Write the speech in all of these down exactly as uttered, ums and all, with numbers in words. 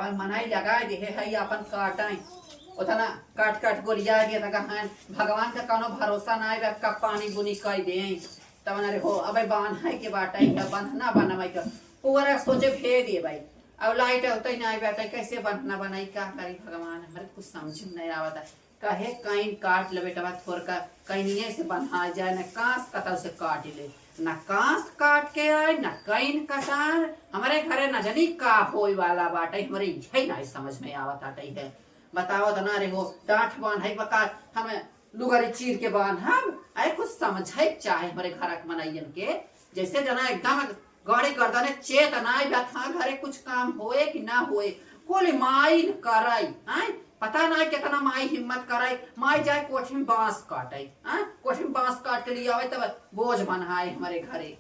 अब मनई लगाए देहे है अपन काटइ, ओतना काट काट गोलिया गए त कहन भगवान का कौनो भरोसा ना आए, कब पानी बुनी कइ दे। तब ना रे हो, अबे बान्हइ के बाटइ, का बंधना बनवइ का, पूरा सोचे भेद ये भाई। अब लाइट होतइ ना आए बाटइ, कैसे बंधना बनइ, का करी भगवान, हमरे कुछ समझ में नहीं आवत है। कहे कइन काट ले बेटवा, थोरका कइनिये से बन्हा जाए, न कांस कतौ से काट ले, न कांस काट के आए, न कइन कटार। हमरे घरे न जनी का होए वाला बाटइ, हमरे इहे नाहीं समझ में आवत आटइ है। बताओ त ना रे हो, डांठ बान्हइ बका, हम लुगरी चीर के बान्हब, अरे कुछ समझइ चाहे हमरे घर के मनइयन के। जैसे जना एकदम गाड़ी गर्दने चेत नाई बा, हाँ, घरे कुछ काम होए कि ना होए, कुल माई न करइ, हैं? पता नाई केतना माई हिम्मत करइ, माई जाए कोठी में बांस काटइ, हैं? कोठी में बांस काट के लिए आवइ, तब बोझ बन्हाए हमरे घरे।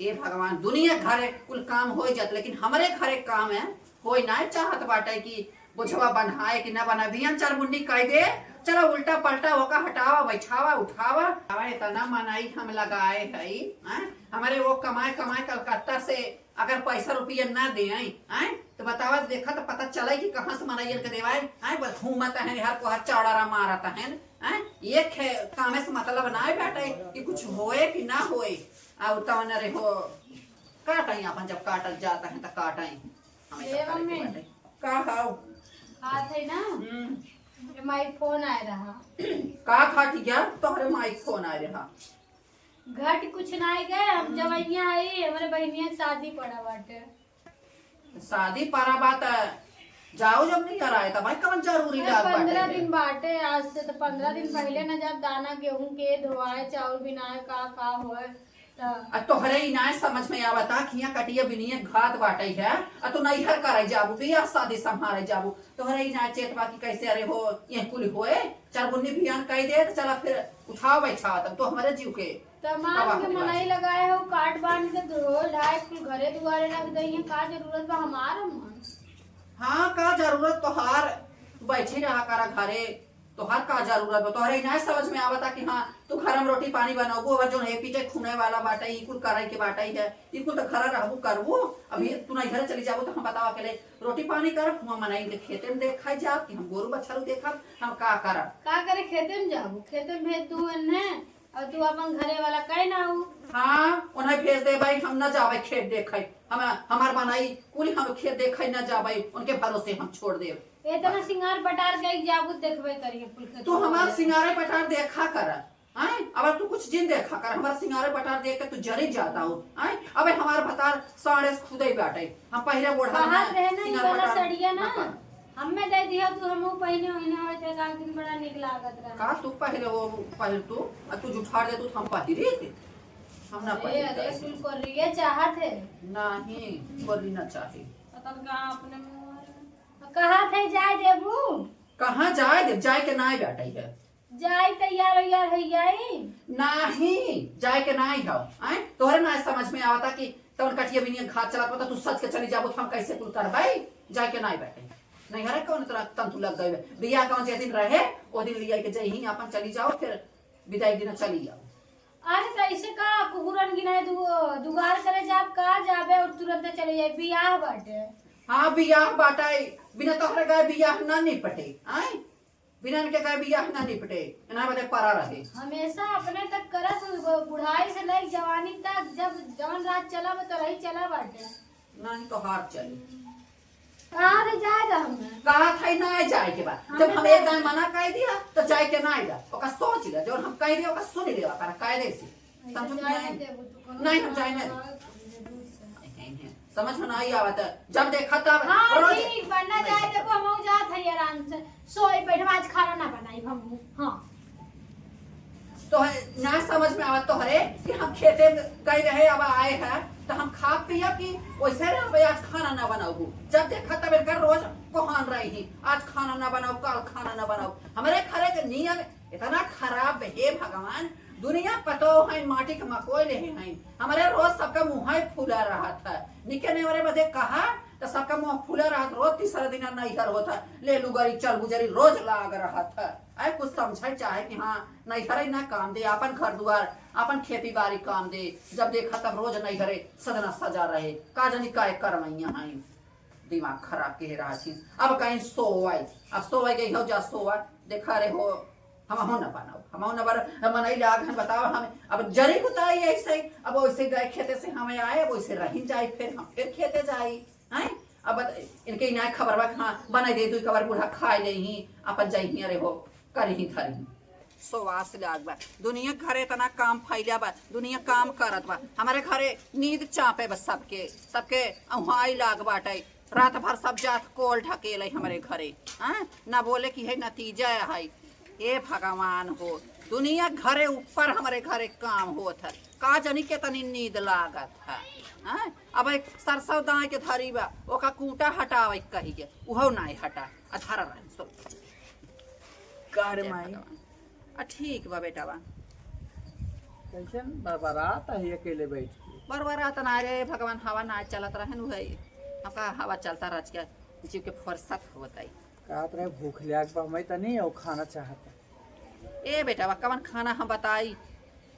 हे भगवान, दुनिया घरे कुल काम होइ जात, लेकिन हमरे घरे काम है, होइ नाई चाहत बाटइ कि बोझवा बन्हाए कि ना बन्हाए, बिहान चरमुन्नी कइ दे, चला उल्टा पल्टा ओका हटावा, बैठावा, उठावा। अब एतना मनई हम लगाए हई, हैं? हमरे वो कमाए कमाए कलकत्ता से अगर पैसा रुपया ना देइ, हैं? तो बतावा, देखा तो पता चलइ कि कहाँ से मनइयन के देवाए, हैं? बस घूमत हैं, हर को हर चौड़ारा मारत हैं, हैं? ये खे-, कामे से मतलब ना बाटइ कि कुछ होए कि ना होए। और तवन रे हो, काटइ अपन, जब काटल जात है तो काटइ। हमें ए तो करे के मम्मी। बाटइ। का हाउ? खात है ना? हम्म। हमरे माई फोन आए रहा। का खाती क्या? तोहरे माई फोन आए रहा। घट कुछ ना आए गए, हम हम्म। जवैया आई, हमरे बहिनिया के शादी पड़ा बाटे। शादी पड़ा बात है, जाओ जब नहीं कराए, तब भाई कवन जरूरी अरे, लाग बाटे पंद्रह के? दिन बाटे, आज से तो पंद्रह दिन पहले न जब दाना गेहूं के धोआए, चाउर बिनाए, का का होए, त आ तोहरे ई नाय समझ में आवता कि हियां कटिया बिनिया घात बाटइ है, आ तू नैहर करइ जाबू, बियाह शादी संभारइ जाबू। तोहरे ई नाय चेत बा कि कैसे अरे हो, ये कुल होए, चार बुन्नी बियान कइ दे, त चला फिर उठाव बैठाव, तब तो हमरे जीव के त मान तबाह के होने मनई वाली। लगाए हो, काट बांध के धो, ढाई कुल घरे दुआरे रख दई है, का जरूरत बा हमार मन? हाँ, का जरूरत तोहार, तू बैठी रहा करा घरे, तोहार का जरूरत बा? तोहरे ई नाय समझ में आवता कि हाँ, तू घर में रोटी पानी बनउबू, अगर जौन है पीटे खूने वाला बाटइ, ई कुल करइ के बाटइ है, ई कुल त घर रहबू करबू। अभी तू नैहर चली जाबू त हम बतावा अकेले रोटी पानी करब, हुआं मनई के खेते में देखा जाब कि हम गोरू बछरू देखब, हम का करब? का करे खेते में जाबू? खेते में भेज दू एन्हे, और तू अपन घरे वाला कहे ना हो। हाँ, उन्हें भेज दे भाई, हम ना जाबे खेत देखे, हम, हमार मनई कुल हम खेत देखे ना जाबे, उनके भरोसे हम छोड़ देब। एतना सिंगार पटार के जाबू, देखबे करिए कुल खेत तू हमार वाला। सिंगारे पटार देखा कर, आय? अब तू कुछ जिन देखा कर, हमार सिंगारे पटार देख के तू जरी जाता हो, आय? अबे हमार भतार साढ़े से खुदे बाटे, हम पहले ओढ़ा बाहर ना, रहे ना, ई सिंगार वाला पटार सड़िया ना, ना कर। हमें दे दिया तू, हमहू पहिने ओहिने होए थे, एक दिन बड़ा निक लागत रहा। का तू पहले वो पहिर तू, आ तू जुठार दे तू, हम पहिरी थे, हम ना अरे, पहिरी अरे, थे। कुल कर लिए चाहत है। नहीं, कोरी ना चाही। पता न कहाँ अपने मुंह कहा थे जाए देबू? कहाँ जाए देब? जाए के नाय बाटइ है। जाए तैयार वैयार होइ जाई। नाही, जाए के नाय हौ। आय? तोहरे नाय समझ में आवता कि तवन कटिया बिनिया घात चलत बा, त तू सज के चली जाबू, त हम कैसे कुल करबै? जाए के नाय बाटइ। नैहरे कौन तरह तंतु लग गए? बियाह कौन जे दिन रहे, ओ दिन लिया के जइही, अपन चली जाओ, फिर विदाई दिना चली जाओ। अरे, त ऐसे का कुकुरन गिनाए दु-, दुगार करे जाब का? जाबे और तुरंते चले जाए, बियाह बाटे। हाँ, बियाह बाटे, बिना तोहरे गए बियाह ना निपटे, आय? बिना इनके गए बियाह ना निपटे, इन्हें बदे परा रहे। हमेशा अपने तक करत, ब-, बुढ़ाई से लेके जवानी तक, जब जवन राज चला, वो तो रही चला बाटे। नहीं तो हार चली। कहा थे जाए दा हमें? कहा था ना जाए के बा। हाँ, जब हम जाए एक दान मना कर दिया, तो जाए के ना आइला। ओका सोच ले, जो हम कह दिया, ओका सुन ले, ओका कायदे से। ऐसे समझ में जाए आए? नहीं देबू तू, कोनो नहीं, हम जाए नहीं। नहीं, नहीं, नहीं। समझ में नहीं आवत है। जब देखा तब हाँ, रोज ठीक बा, ना नहीं जाए जाता। देबू, हम जात है आराम से। सोई बैठब, आज खाना ना बनाई हम। हाँ। तो है, ना समझ में आवत तोहरे कि हम खेते में गए रहे, अब आए हैं, तो हम खा पिया कि वैसे रहबे, आज खाना ना बनाबू। जब देखा तब इनका रोज कोहान रही, आज खाना ना बनाओ, कल खाना ना बनाओ। हमरे घरे के नियम इतना खराब बा, हे भगवान, दुनिया पतो है, माटी के मकोई ले हैं। हमरे रोज सबका मुँह फूला रहत है, निके ने हमरे बदे कहा, तो सबका मुँह फूला रहत, रोज तीसरा दिन नैहर होत है, ले लुगरी, चल गुजरी, रोज लाग रहत है। अरे कुछ समझे चाहे कि हाँ, नैहरे ना काम दे, अपन घर दुआर, अपन खेती बाड़ी काम दे। जब देखा तब रोज नैहरे सजना सजा रहे, का जानी काय करवैया हैं। दिमाग खराब के रहा छी। अब कहीं सोवई, अब सोवई गई हो जा सोवा, देखा रे हो, हमहू न बनाओ, हमहू न बनाओ, हम मनई लाग हैं, बताओ हम, अब जरी बुताई ऐसे, अब वैसे गए खेते से हमें आए, अब वैसे रही जाई, फिर हम फिर खेते जाई, हैं? अब बत-, इनके इनाय खबर बा कि हाँ, बनाई दे, दुई कबर बूढ़ा खाए ले ही, अपन जाई ही, अरे हो, करी ही धरी ही। सोवास लाग बा। दुनिया घरे इतना काम फैला बा, दुनिया काम करत बा। हमारे घरे नींद चापे बा सबके, सबके उहाई लाग बाटे। रात भर सब जात कोल ढकेले हमरे घरे। हाँ? ना बोले कि है नतीजा है। ए भगवान हो, दुनिया घरे ऊपर हमरे घरे काम होत है। का जानी केतनी नींद लागत है। हाँ? अब एक सरसों दाए के धरी बा, ओका कूटा हटावे कही के, उहो नाई हटा। अधर रहे, सो। का रे जय माई? भगवान। आ, ठीक बा बेटावा। कैसन बरबरात है अकेले बैठ के? बरबरात ना रे भगवान, हवा ना चलत रहे न, उहे हमका हवा चलता रच के जीव के फुर्सत होत आई। कहत रहे भूख लाग बा, मैं तनी और खाना चाहता। ए बेटावा, कवन खाना हम बताई?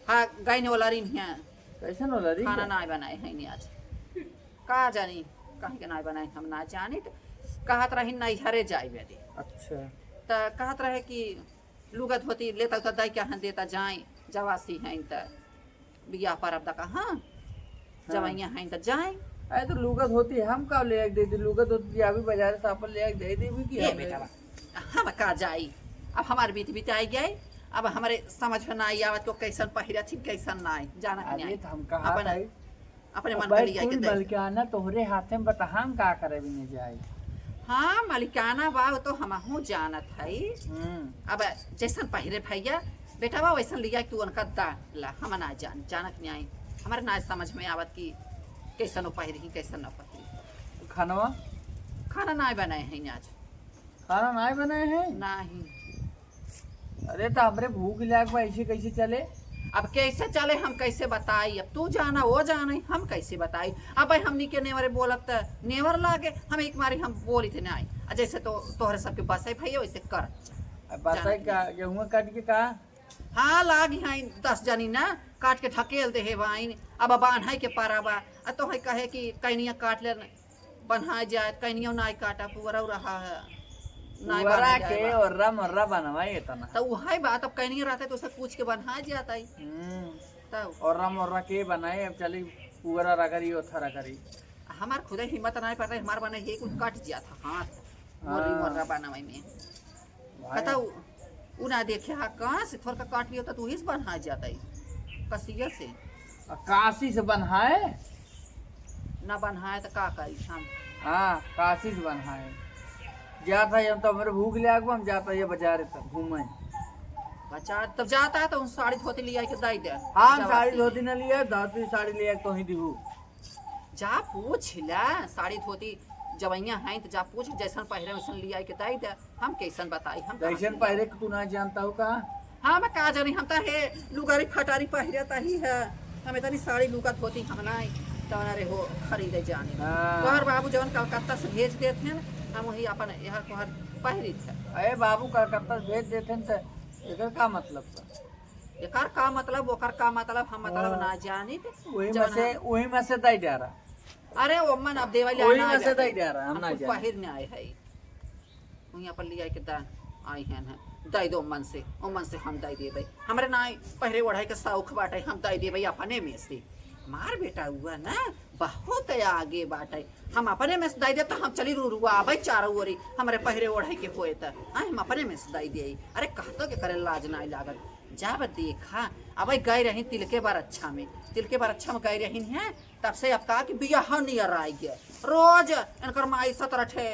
हाँ, गइन वाला रिन है। कैसन वाला रिन खाना है? ना बनाए हैं आज। का जानी, कहीं के ना बनाए, हम ना जानी। तो कहत रही नैहरे जाए बदे। अच्छा। त कहत रहे कि लुगा धोती लेता तो दाई के यहाँ देता जाए, जवासी हैं त बियाह पर अब तक, हाँ, हाँ। जवाइयाँ हैं त जाए। अरे तो लुगा धोती हम का ले दे दी, लुगा धोती अभी बाजार से अपन ले दे दी भी कि ये हम बेटा बा, हम का जाई, अब हमार बीत बिताई गए, अब हमारे समझ में ना आई आवत को कैसन पहिरा थी, कैसन ना आई, जाना कि अरे नहीं। तो हम कहा अपन था, अपने मन भाई के लिया के कुल दे। मलिकाना तोहरे हाथे में बता, हम का करे भी नहीं जाई। हाँ, मलिकाना बा, वो तो हमहू जानत हई। हम्म। अब जैसन पहिरे भैया, बेटा बा, वैसन लिया तू उनका दा ला, हम ना जान, जानत नहीं आई। हमारे ना समझ में आवत कि कैसन वो पहिरी, कैसन ना पहिरी। खानवा? खाना ना बनाए हैं आज। खाना ना बनाए हैं? नहीं। अरे, तो हमरे भूख लाग बा, ऐसे कैसे चले? अब कैसे चले, हम कैसे बताई? अब तू जाना, वो जाने, हम कैसे बताई? अब भाई, हमनी के नेवरे बोलब त नेवर लागे, हम एक मारी हम बोली थे नहीं। आ जैसे तो तोहरे सबके बसाई भैया, वैसे कर। अब बसाई जाना का, नहीं। गेहुआ काट के का? हाँ, लागी हैं दस जनी ना, काट के ढकेल दे हे भाई। अब बान्हाई के पारा बा, आ तो है कहे कि कैनिया काट ले, बन्हा जाए, कैनियो नाई काटा, पुअरा रहा है, नाई पुअरा बन्हा जाए के बा। ओर्रा मोर्रा बनवाई इतना। तो उहै बात, अब कैनियो रहता है तो उसे पूछ के बन्हा जाता है। हम्म। तब। ओर्रा मोर्रा के बनाए, अब चली पुअरा रगड़ी, ओथा रगड़ी। हमार खुदे हिम्मत नाई पड़ता है, हमार बने ये कुछ कट जाता हाथ, मोरी हाँ। मोर्रा बनवाई में। भाई। कता उ, उ ना देखे हा, कहाँ से थोड़का काट लियो तो तू ही से बन्हा जाता है, कसिया से। आ, काशी से बन्हाए? ना बन्हाए तो का करी हम? हाँ, काशी से बन्हाए। जाता है, हम तो हमरे भूख लाग बा, हम जाता है बाजार तक घूमे। बाजार तब जाता है तो उन साड़ी धोती लिया के दे दे। हाँ, हम जवासी साड़ी में। धोती ना लिया, धोती साड़ी लिया तो ही दिहू। जा पूछ ला, साड़ी धोती जवैया हैं तो जा पूछ, जैसन पहिरे वैसन लिया के दे दे। हम कैसन बताई, हम कहाँ कैसन से पहिरे के तू ना जानता हो का? हाँ, मैं का जानी, हम तो हे लुगारी फटारी पहिरत ही है, हम इतनी साड़ी लुगा धोती हम ना तवना रे हो खरीदे जानी। हाँ। तोहर बाबू जवन कलकत्ता से भेज देत हैं, हम वही अपन यहाँ कोहर पहिरित है। अरे बाबू कलकत्ता से भेज देत हैं तो एकर का मतलब बा? एकर का मतलब, ओकर का मतलब, हम मतलब हाँ। ना जानित। वही में जवन से, हम वही में से दे डारा। अरे ओमन अब देवल वही आना में से जाते। दे डारा, हम हम ना कुछ जानित। पहिर में आए है। वहीं अपन लिया के दा आई हैं, हैं। दे दो ओमन से, ओमन से हम दे देबे। हमरे ना पहिरे ओढ़ाई के शौक बाटे, हम दे देबे अपने में से। हमार बेटा हुआ ना, बहुत आगे बाटे। हम अपने में से दे दे तो हम चली रुरुआ आबे चारों ओरी, हमरे पहिरे ओढ़ाई के होए त। हाँ, हम अपने में से दे दे। अरे कहतो के करे लाज ना लागत। जब देखा, अब गए रही तिलके बरच्छा में, तिलके बरच्छा में गए रही हैं, तब से अब कहा कि बियाह नियर आइ गए। रोज इनकर माई सतरठे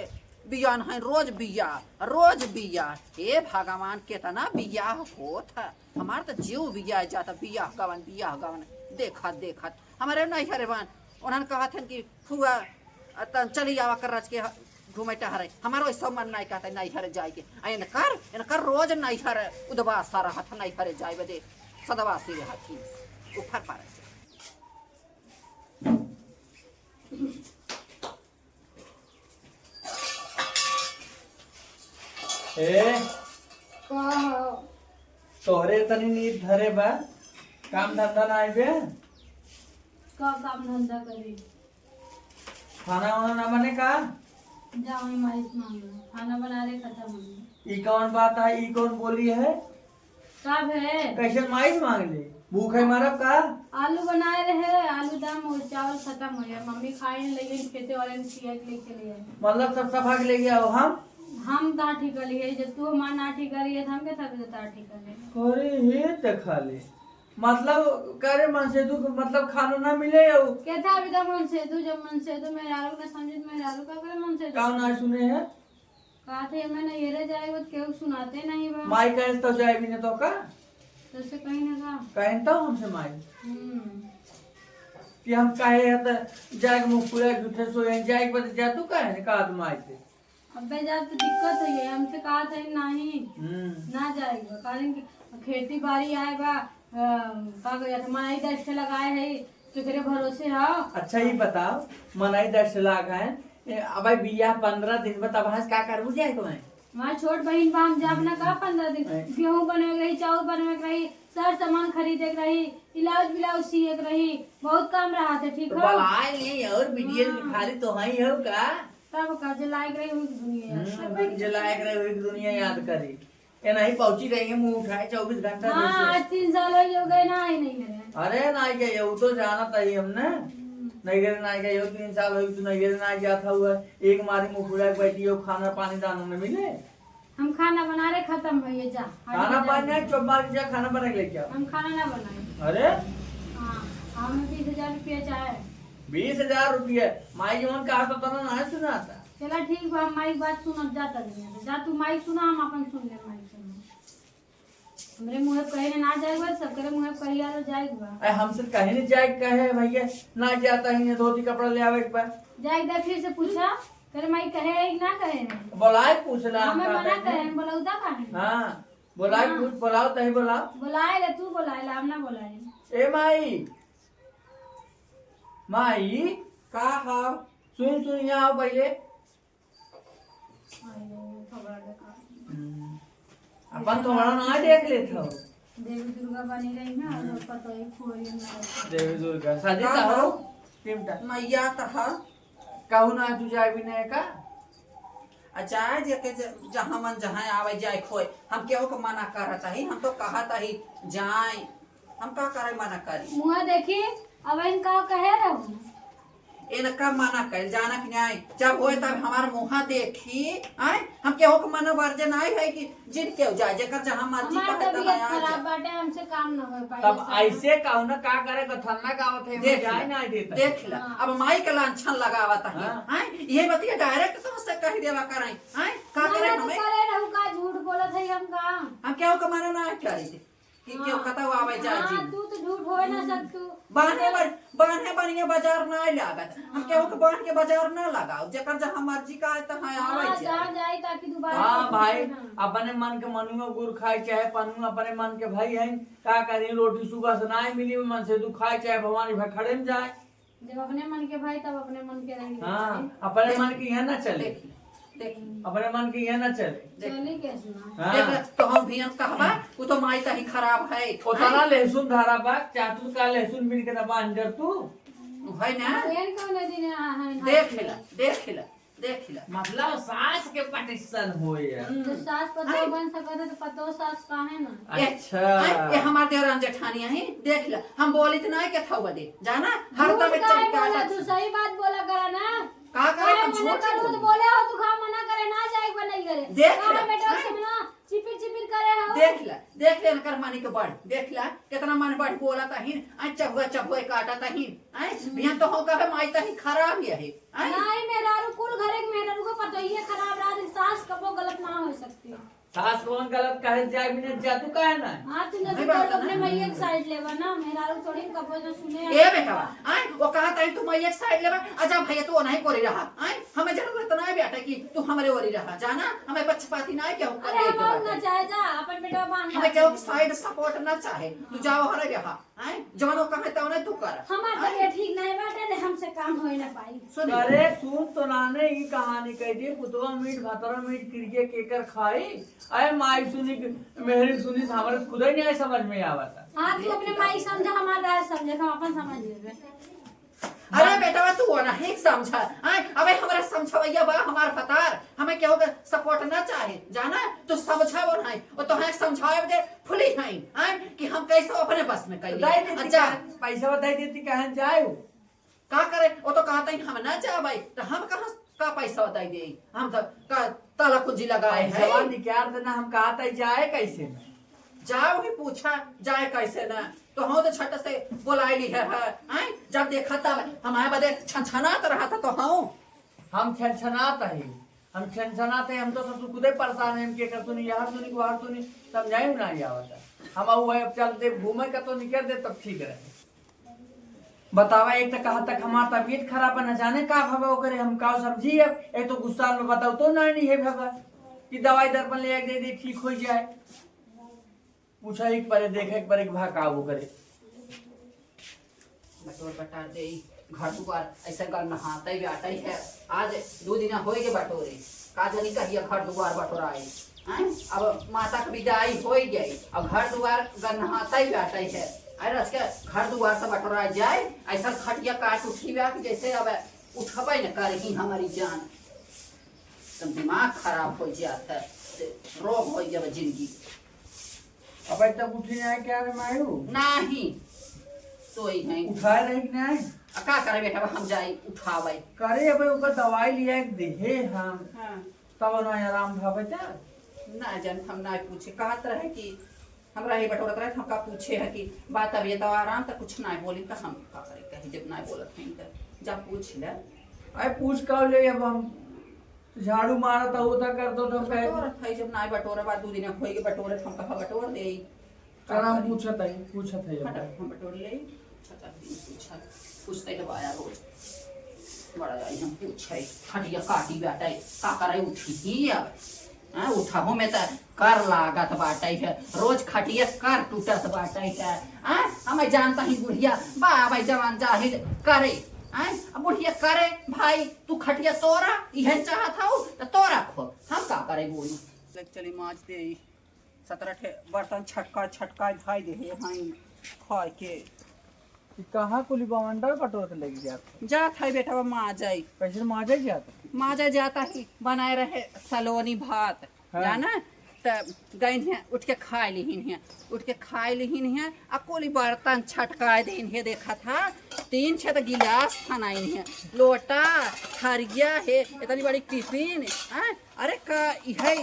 बियान है, रोज बियाह, रोज बियाह। हे भगवान, केतना बियाह होत है। हमार तो जीव बियाह जाता, बियाह गवन, बियाह गवन, देखत, देखत। हमारे नैहरे बान, उन्हन कहत हन कि फुआ, अ, तन चली आवा कर रच के ह-, घूमे टहरे। हमारो ऐसा मन नहीं कहता नैहरे जाए के। आ इनकर, इनकर रोज नैहर उदबासा रहत है, नैहरे जाए बदे सदवासी रहत ही। ऊपर पर ए, का हो? तोहरे तनी नींद धरे बा, काम धंधा ना आइबे? का काम धंधा करी? खाना वाना ना बने का? जाओ, हम माई से मांग लो, खाना बना रहे, खत्म हो गया। ई कौन बात है, ई कौन बोली है? का भे? कैसे माई से मांग ले? भूखे मरब का? आलू बनाए रहे, आलू दम हो, चावल खत्म हो गया। मम्मी खाए नहीं, लेकिन खेते वाले ने छिया के लेके ले आए। मतलब सब सफा के ले गया हो हम? हम ना ठीक कर लिए, जब तू हमार ना ठीक कर लिए, तो हम के साथ बता ठीक कर ले? अरे हे देखा ले, मतलब करे मनसेधु के मतलब खाना ना मिले हो? के था अभी तक मनसेधु, जब मनसेधु मेहरारू ना समझे तो मेहरारू का करे मनसेधु? का ना सुने है? कहा थे, मैं नैहरे जाए, वो केहू सुनाते नहीं बा। माई कहे तो जाए भी नहीं तो का? तो से कहीं ना का? कहें तो हमसे माई। हम्म। कि हम कहे है तो जाए के मुँह फुला झूठे सोए हैं, जाए के बाद जा तू कहे नहीं कहा माई से। अबे जा तो दिक्कत है ये, हमसे कहा थे नहीं। हम्म। ना जाए बा, कारण कि खेती बाड़ी आए बा, अ, का कहत, मनई दस ठे लगाए है, केकरे भरोसे हो? अच्छा, ये बताओ, मनई दस ठे लाग है, ए, अबे बियाह पंद्रह दिन में, तब हंस का करबू जाए तो है? हमार छोट बहिन बा, हम जाब ना का पंद्रह दिन? हैं? गेहूं बनवे के रही, चाउर बनवे के रही, सर सामान खरीदे के रही, इलाउज ब्लाउज सिए के रही, बहुत काम रहा थे, ठीक तो है? बलाए ले और वीडियो हाँ। खाली तो है हो का? तब का जलाए के रही हुई दुनिया। हम्म, जलाए के रही हुई दुनिया याद करी। ये नहीं पहुंची रही है, मुंह उठाए चउबीस घंटा हाँ, जैसे। आज तीन साल हो गए ना, आई नहीं है। अरे ना आई गए, वो तो जाना था ही हमने। हम्म। नहीं गए, ना आई गए, तीन साल हो गए, तू नहीं गए, ना आई गया था हुआ। एक मारी मुंह फुला के बैठी हो, खाना पानी दाना न मिले। हम खाना बना रहे, खत्म भैया, जा। खाना पानी नहीं, चुप मार के जा, खाना बना के लेके आओ। हम खाना ना बनाए। अरे? हाँ, हमें बीस हजार रुपया चाहे। बीस हजार रुपया? माई जवन कहा तो तना ना सुनाता। चला ठीक बा, हम माई के बात सुनब, जा तनी। जा तू माई सुना, हम अपन सुन ले, माई सुना। हमरे मुँहे कहे ना जाए बा, सबकरे मुँहे कही आलो जाए बा। अरे हमसे कहीं नहीं जाए, कहे भैया ना जाता ही, धोती कपड़ा ले आवे के बा। जाए दे, फिर से पूछा, तेरे माई कहे है कि ना कहे है? बोलाए पूछला हम हमें का मना कहे? कहे, हम बोलौदा काहे? हाँ, बोलाए हाँ। पूछ, बोलाओ तही बोलाओ। बोलाए ले, तू बोलाए ले, हम ना बोलाए। ए माई, माई। का हाव? सुन, सुन, यहाँ आओ पहले। आयो, थोबड़ा देखा। हम्म। अपन थोबड़ा ना देख लेत हो। देवी दुर्गा बनी रही ना, हम्म। और पतोही फुहरिया में रहती। देवी दुर्गा, साजी का का हो? हो? चिमटा। मैया कहा। कहू ना तू जाए भी नहीं का? आ जाए जे के ज-, जहाँ मन जहाँ आवे जाए खोए। हम केहू के मना करत ही, हम तो कहत ही जाए। हम का करे मना करी? मुँह देखी, अब इनका कहे रहू। इनका मना कइल जाना कि नहीं, जब होए तब हमार मुँह देखी, आए? हम केहू के मना वर्जे नहीं है कि जिन केहू जाए, जेकर जहाँ मर्जी हमार कहे तब तबीयत आ खराब जाए। बाटे, हमसे काम न हो पाई तब ऐसा। ऐसे कहू ना का करे, गथन्ना गावत है, देख जाए ले, ना देता। देख ले, हाँ। अब माई के लांछन लगावत है, हाँ। आए? ये बतिया direct तो उससे कह देवा कराई, आए? का ना, करे ना, तू हमें? करे रहू का, झूठ बोलत है हम का? हम केहू के मना ना करी। कि केहू हाँ। कतौ आवे जाए हाँ, जी। तू तो झूठ होए ना सकतू। बान्हे बर-, बान्हे बनिया बाजार ना लागत। हम हाँ। केहू के बान्ह के बाजार ना लगाओ। जेकर जहाँ मर्जी का है, तहाँ आवे हाँ, जाए। जहाँ जाए ताकि दोबारा हाँ कभी भाई, ना। अपने मन के मनुआ गुड़ खाए चाहे पनुआ, अपने मन के भाई हैं, का करी, रोटी सुबह से ना मिली, मन से दुखाए चाहे भवानी भखड़े में जाए। जब अपने मन के भाई, तब अपने मन के रही। हाँ, अपने मन के यहाँ ना चले। देख, देख। अपने मन के यहाँ ना चले। देख। चली कैसे ना? हाँ। देख, तो हम भी हम कहबा, वो तो माई तही खराब है। उतना हैं? लहसुन धरा बा, चातुर का लहसुन मिल के ना बांध डर तू। है ना? हाँ, एन कौन दिन आ है ना? देख ला, देख ला, देख ला। मतलब सास के पटिशन होए। हम्म। तो सास पतोह हैं? बन सकत है, तो पतोह सास काहे ना? अच्छा। हैं? ये हमार देवरान जेठानी है, देख ला। हम बोली तो ना के था बदे। जाना? हरदम झूठ एक काहे चमकाता बोला तू? सही बात बोला करा ना। का करे काहे हम मना झूठ करू बोली? तो बोले हो तू, का मना करे ना जाए बा नहीं करे। देख काहे ले, बेटा हैं? से ना चिपिर चिपिर करे हो? देख ले, देख ले इनकर मानी के बढ़, देख ले कितना मन बढ़ बोला तहीन, आ चबुआ चबुआ काटा तहीन, हैं? हम्म। बिहान तो हो कहे माई तही खराब ही है, हैं? नहीं मेहरारू कुल घरे के मेहरारू को पता ही है खराब रहा, सास कबो गलत ना हो सकती। सास कौन गलत कहे जाए बिना जा तू काहे ना? हाँ, तू नहीं नहीं बात तो ना। अपने मैया के side लेवा ना, मेहरारू थोड़ी कबो तो सुने ए बेटा, आए, वो कहा ताई तू मैया के side लेवा, अच्छा भैया तू नहीं कोरी रहा, आए, हमें जरूरत ना है बेटा कि तू हमारे ओरी रहा, जाना, हमें पक्षपाती ना है कि हम अरे हम और ना चाहे जा, अपन बेटा बांध हमें ला। केहू side support ना चाहे, तू जाओ हरे रहा। हैं? जौन वो कहे तौने तू कर। हमार हैं? तबीयत ठीक नहीं बाटे, ने हमसे काम होए ना पाई। सुन। अरे सुन तो नाने, ई कहानी कह दी, पुतवा मीठ, भतरा मीठ, किरिया केकर खाई? अरे माई सुनी, मेहरी सुनी, हमारे खुद ही नहीं समझ में आवता। हाँ, तू अपने माई समझा, हमार राज समझा, हम अपन समझ लेबे। अरे बेटवा, तू वो नहीं समझा। आय, अबे हमरा समझवैया बा हमार भतार, हमें केहू के सपोर्ट ना चाहे, जाना? तू समझा वो नहीं, वो तो है समझावे दे फुली नहीं, आय, कि हम कैसे अपने बस में कर तो दे देती। अच्छा। कहाँ, पैसा दे देती, कहाँ जाए वो? का करे? वो तो कहता है हम ना जाबै, तो हम कहाँ का पैसा दे दे? हम तो का ताला कुंजी लगाए हैं। पैसा निकाल देना, हम कहता है जाए कैसे ना? जाओ ही पूछा, जाए कैसे ना? तो हम तो छट से बोलाए ली है, है, हैं? जब देखा तब हमारे बदे छनछनात रहा था तो हम। हम छनछनात है, हम छनछनात है, हम तो सब खुदे परेशान है, हम के कर तूनी, यहाँ तूनी, वहाँ तूनी, समझाई ना आवता। हम अब वही अब चल दे, घूमे का तो निकल दे, तब ठीक रहे। बतावा, एक तो कहा तक हमार तबीयत खराब है, न जाने का भवा ओकरे, हम का समझी अब, एक तो गुस्सा में बताओ तो ना नहीं है भवा, कि दवाई दर्पण ले आके दे दे, ठीक हो जाए। पूछा एक बारे, देखे एक बारे, भा का वो करे। बटोर बटार दे, घर दुआर ऐसे गन्नहातै बाटै है। आज दो दिन होई गए बटोरे, का जानी कहिया घर दुआर बटोराई। हैं? अब माता के विदाई होई गई, अब घर दुआर गन्नहातै बाटै है। अरे आज के घर दुआर से बटोरा जाए, ऐसा खटिया काट उठी बा कि जैसे अब उठबै न करही हमारी जान। तब दिमाग खराब हो जात है, रोग हो जब जिंदगी। अब तक उठी नहीं क्या रे मायू? नहीं, सोई है। उठाए रही कि नहीं? आ, का करे बेटा, हम जाई उठावे। करे अब ओकर दवाई लिया के देहे हम। हाँ। तब ना आराम भावे त? ना जान, हम ना पूछे, कहत रहे कि हमरा ही बटोरत रहे, हम का पूछे है कि बात अब ये तो आराम त कुछ ना बोली, त हम का करे कही, जब ना बोलत है त जा पूछ ले। अरे पूछ का ले, अब हम झाड़ू मारत हो, उधर कर दो, तो कहे बटोरत है, जब ना बटोरे, बाद दो दिन होई के बटोरे, हम कहा बटोर दे। चल, हम पूछत है, पूछत है हटा, अब। हम बटोर ले। अच्छा, चल, पूछा, पूछते तो आया रोज। बड़ा आई हम पूछे, खटिया काटी बाटे, का करे उठी ही अब। हाँ, उठहु में त कर लागत बाटे है, रोज खटिया कर टूटत बाटे है। हाँ, हमें जानता ही बुढ़िया, बा भाई जवान जाहिल करे। हाँ, अब बुढ़िया करे, भाई तू खटिया तोरा, इहे चाहत हऊ, त तोरा खो, हम का करे बोलू। लग चली माज दे, सतरह ठे बर्तन छटका छटका धई दे हे, हाँ, खाए के। ई कहाँ कुली बवंडर बटोर के लेके जात है? जात है बेटा, माजै। कैसे माजै जात है? माजै जाता ही, बनाए रहे सलोनी भात, हाँ। जाना? त गइन है, उठ के खाए लिहिन है, उठ के खाए लिहिन है, आ कुली बर्तन छटकाए दिन है, देखा था, तीन छे त गिलास फनाइन है, लोटा, थरिया है, इतनी बड़ी टिफिन, हाँ? अरे का इहे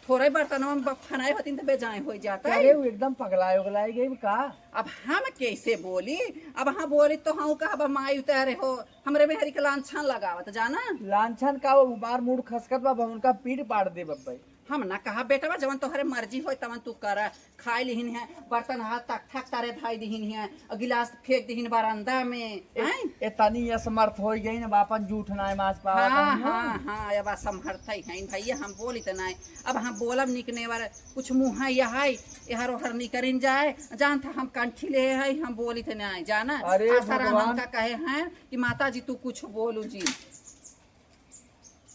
थोड़े बर्तनवा में ब-, फनाए होतिन त बेजाए हो जाता है। अरे वो एकदम पगलाए उगलाए गई का? अब हम कैसे बोली? अब हाँ बोली तो हम कहब माई उतारे हो, हमरे मेहरी के लांछन लगावत जाना। लांछन का, वो बार मूड खसकत बा, उनका पीट पाड़ दे बब्बई। हम ना कहा बेटवा, जवन तोहरे मर्जी होय तवन तू कर। खाए लिहिन है, बर्तन हाथ तक ठक तारे धाई दिहिन है, और गिलास फेंक दिहिन बरामदा में, ए, हैं? ए तनी असमर्थ होई गई ना, बापन जूठ नाय माज पावत हाँ, हन ना। हाँ, हाँ, अब असमर्थ ही हैं भैया, हम बोली त नाय। अब हम बोलब निकने वाला, कुछ मुँह है यह है, एहर ओहर निकरिन जाए, जान था हम कंठी ले है, हम बोली त नाय, जाना। अरे आसाराम भगवान। हमका कहे हैं कि माता जी तू कुछ बोलू जी।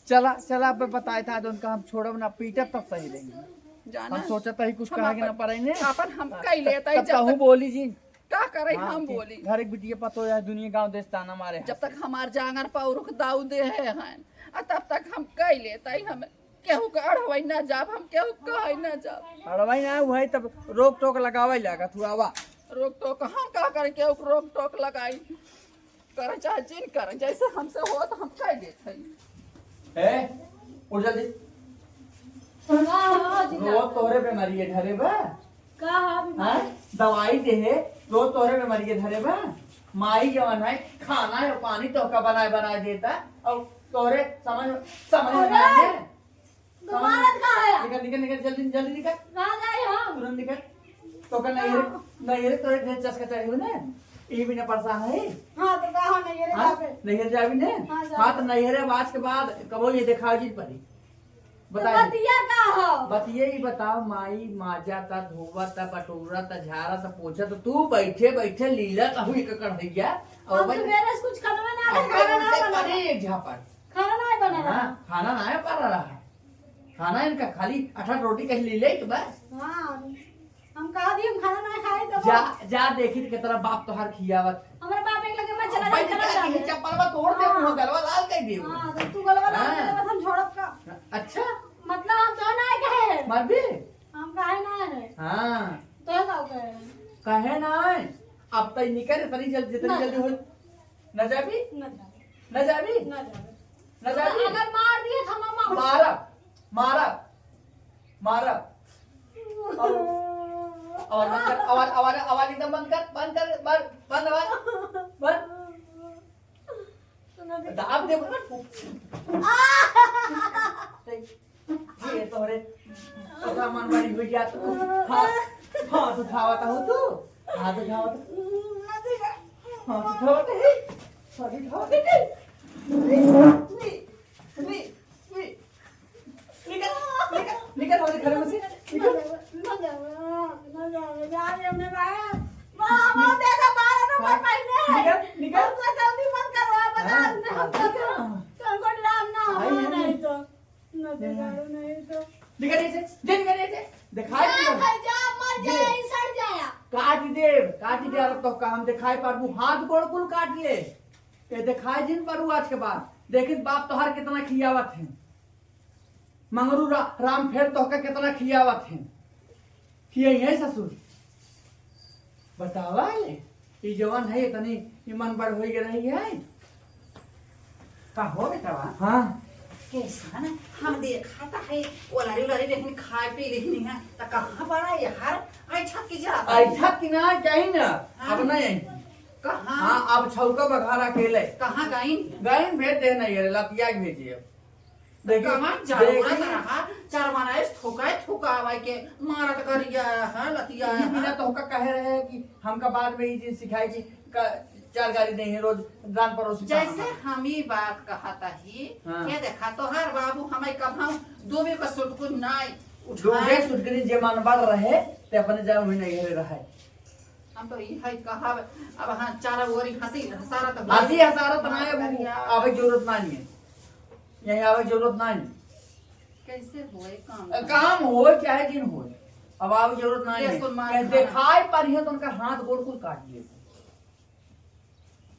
चला, चला, अब बताए था, आज उनका हम छोड़ब ना, पीटब तब सही रहेंगे। जाना। हम सोचत ही कुछ हम कहा के अपन, ना पड़े ने। अपन हम हाँ, कई तब, लेता ही तब जब कहूँ तक बोली जी। का करे हाँ, हम कि बोली? घर एक बिटिया पतो यार, दुनिया गांव देश ताना मारे जब हंसे। तक हमार जांगर पा उरुख दाऊ दे है, हैं, आ तब तक हम कई लेता ही, हम केहू के अड़वाई ना जाब, हम केहू के कहई ना जाब। अड़वाई ना हुआ तब रोक टोक लगावे लागत हुआ वा। रोक टोक हम का करे, केहू के रोक टोक लगाई? करे चाहे जिन करे, जैसे हमसे हो तो हम कह देत हई। ए, उठ जल्दी। का हो जी, रोज तोहरे बेमारी है धरे बा। का हो बीमारी? हाँ? दवाई दे है, रोज तोहरे बेमारी है धरे बा। माई जवन है, खाना है, पानी तोहका बनाए बनाए देता, और तोहरे समझ, समझ में अरे! ना है। तो मारत का है? निकल, निकल, निकल, जल्दी, जल्दी निकल। कहाँ जाए हम? तुरंत निकल। तो का नैहरे, हाँ। नैहरे तोरे ढेर चस्का चढ़े हो ना? ई बिना परेशान है? हाँ, तो का हो नैहरे हाँ? जाबे? नैहरे जाबी ने? हाँ, जाबे। हाँ, तो नैहरे अब आज के बाद कबो ये देखाओ जी परी। तो बता दे। बतिया का हो? बतिया ही बताओ, माई माजा ता, धोवा ता, बटोरा ता, झारा ता, पोछा ता, तू बैठे बैठे लीला ता हुई ककड़ भैया। हम और भाई, सुबेरे से कुछ खाना ना अब खाए, खाना ना उल्टे बना। परे एक झापड़। खाना ना बना रहा। हाँ, खाना ना बना रहा। खाना इनका खाली अठारह रोटी कहीं ले ले के बस। हाँ, हम कहा दी हम खाना ना खाए तो जा, जा देखी तो कितना बाप तोहार खियावत है। हमारे बाप एक लगे मत चला भाई, जाए, चला क्या जाए। कहे, जब गलवा तोड़ दे, हाँ। मुँह गलवा लाल कर दे। हाँ, तो तू गलवा लाल हाँ। कर दे, बस हम छोड़ब का? अच्छा। मतलब हम तो ना कहे। मर भी? हम काहे ना है? हाँ। तो का कहे? कहे ना है? अब तई निकल, इतनी जल्दी, जितनी ना। जल्दी हो। न जाबी? न जाबी। न जाबी? न जाबी। न जाबी? अगर मार दिए तो हम मार मारब, मारब, मारब। और, और बंद कर, आवाज, आवाज, आवाज एकदम बंद कर, बंद कर, बंद, बंद आवाज, बंद। सुना दे। दाब दे। ये तोहरे, तोहरा मन बड़ी हो गया तो हाथ, हाथ उठावत हो तू, हाथ उठावत। हाथ उठावत है, हाथ उठावत है। नी, नी, नी, नी। निकल, निकल, निकल हमारे घर में से, निकल। ना जावे, ना जावे, ना जावे, ना जावे। बाबा, देखा, बारह नंबर हाँ, पहले। निकल, निकल। हमसे गलती मत करवा, बता हाँ, दे, हम हाँ, तो निकल। तुमको डराम ना हो, आई है नहीं नहीं। तो। ना हाँ। बिगाड़ो, नहीं तो। निकल ऐसे, जे निकल ऐसे। दिखाई जा, नहीं। जा, मर ये। जा, सड़ जाया। काट दे, काट दे, अब तो काम दिखाई पारबू, हाथ गोड़ कुल काट ले। ये दिखाई जिन पारू आज के बाद। देखित बाप तोहार कितना खियावत है। मंगरू रा-, राम फेर तोहका कितना खियावत है। खियाई है ससुर। बतावा ले, ई जवन है इतनी ईमान बड़ होई के रही है। का हो बेटवा? हाँ। कैसा ना, हम देखा था है, ओलारी ओलारी लेकिन खाए पी लेकिन है, त कहाँ बड़ा यार, ऐसा की जाता है? ऐसा की ना, कहीं ना, हाँ। अब ना यहीं। कहाँ? हाँ, अब छौका बघार अकेले। कहाँ गईन? गईन भेज दे ना ये, लतिया के भेजिए। देखिए, कहाँ जरूरत देखिए। रहा, चार मारा इस थुकाए थुकावाए के मारत करिया है, लतिया यही है। बिना तोहका कहे रहे कि हमका बाद में ये चीज सिखाए कि क-, चार गाली देंगे रोज रान पड़ोस में जैसे खाना। हम ही बात कहता ही, हाँ। ये देखा तोहार बाबू हमें कभाऊ दोबे का सुटकुन नाई उठाए। दोबे सुटकुन जे मन बड़ रहे, ते अपने जान में नहीं रहे। हम तो ई है कहब, अब हाँ, चारों ओरी हंसी हसारत हो। हंसी हसारत ना है, वो करिया। आवे के जरूरत ना है। यहीं आवे के जरूरत ना है। कैसे होए काम? अ, काम होए चाहे जिन होए, अब आवे के जरूरत ना है। ये सुन मार कहीं खाना। देखाई पर ही तो उनका हाथ गोड़ कुल काट लिए।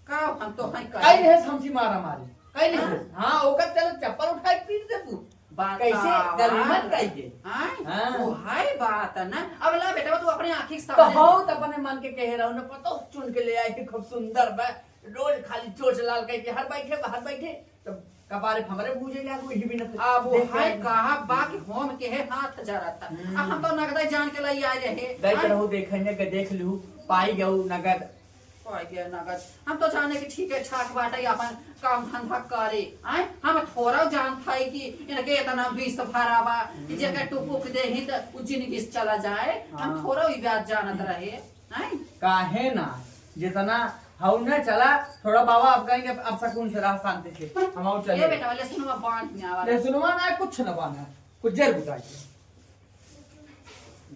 का हम तो हैं कहीं कहीं। है हमसी मारा मारी। कहीं नहीं हाँ। है। हाँ, ओकर चलो चप्पल उठा के पीट दे तू। बात कैसे आवा। गरीबन कह के? हाँ, हाँ। वो है बात ना। अब ला बेटा, तू अपने आँखी के तो सामने हम तो अपने मन के कहे रहो ना, पतो चुन के ले आई थी, खूब सुंदर बा, रोज खाली चोच लाल कह के, हर बैठे, बाहर बैठे, तब कपारे फमरे बूझे लाग, वही भी न अब वो देख है के। कहा बा कि हम के है हाथ जरता। हम्म। अब हम तो नगदा जान के लाई आए रहे। गए हाँ। रहू देखे ने के देख लू, पाई गऊ नगद। पाई गए नगद। हम तो जाने कि ठीक है, ठाक बाटे, अपन काम धंधा करे। आए, हम थोड़ा जानत है कि इनके इतना विष भरा बा, कि हम्म। जेके टुपुक दे ही त उ जिंदगी से चला जाए। हम हाँ। थोड़ा ही बात जानत रहे। आए? काहे ना? जितना हऊ ना चला, थोड़ा बाबा आप कहेंगे, अब सुकून से रह, शांति से। हम आऊ चले। ये बेटा, ले सुनवा बांध में आवा। ले सुनवा ना, कुछ ना बांधा। कुछ जर बुझाई।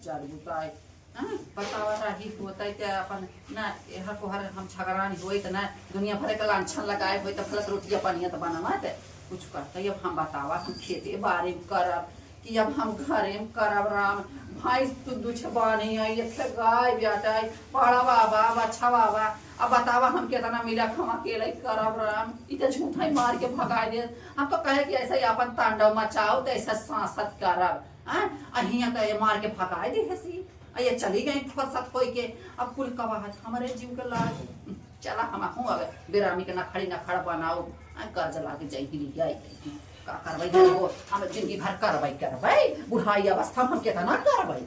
जर बुताई, हाँ, बतावा रही होतै ते अपन ना, एहर कोहर हम झगड़ान होइत ना, दुनिया भर के लांछन लगाए होइत, भलत रोटिया पनिया त बनवा ते, कुछ करतै। अब हम बतावा, हम खेते बारे में करब, कि अब हम घरे में करब राम, भैंस दू दू छे बान्ही आई, एक ठे गाय बेटा आई, बड़ा बाबा, बच्चा बाबा, अब बतावा हम केतना मिला खमा के लई करब राम, ई त झूठा ही मार के भगाए दे। हम तो कहे कि ऐसे ही अपन तांडव मचाओ, त ऐसे सांसत करब। हाँ, आ हियां त ये मार के भगाए दे हसी। आ ये चली गई फुर्सत होई के। अब कुल कवाहत हमरे जीव के लाग। चला हम हूँ अब बेरामी के नखड़ी नखड़ बनाओ। आ कर्ज लाग जाई ही लिया आई। का करबै करबो? हम जिंदगी भर करबै करबै। बुढ़ाई अवस्था में हम केतना करबै?